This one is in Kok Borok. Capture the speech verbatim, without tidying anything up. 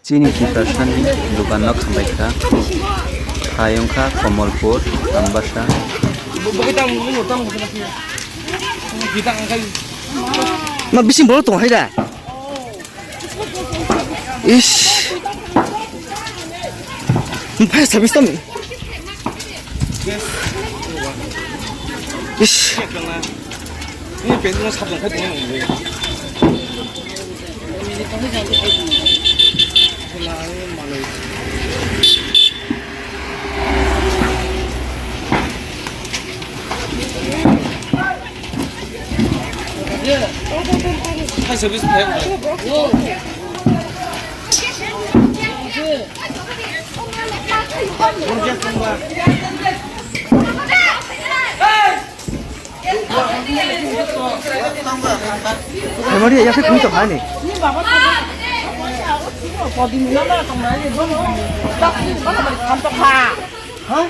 Chini Tiprasani dukan no khambai kha. Hai wngkha Komolpur, Ambasa. Ma bising borok tong hai da. Is. Phai service tam. Is. Ni pending sabjang khai tong nang. Emori ya khe kung tong hani. Ha?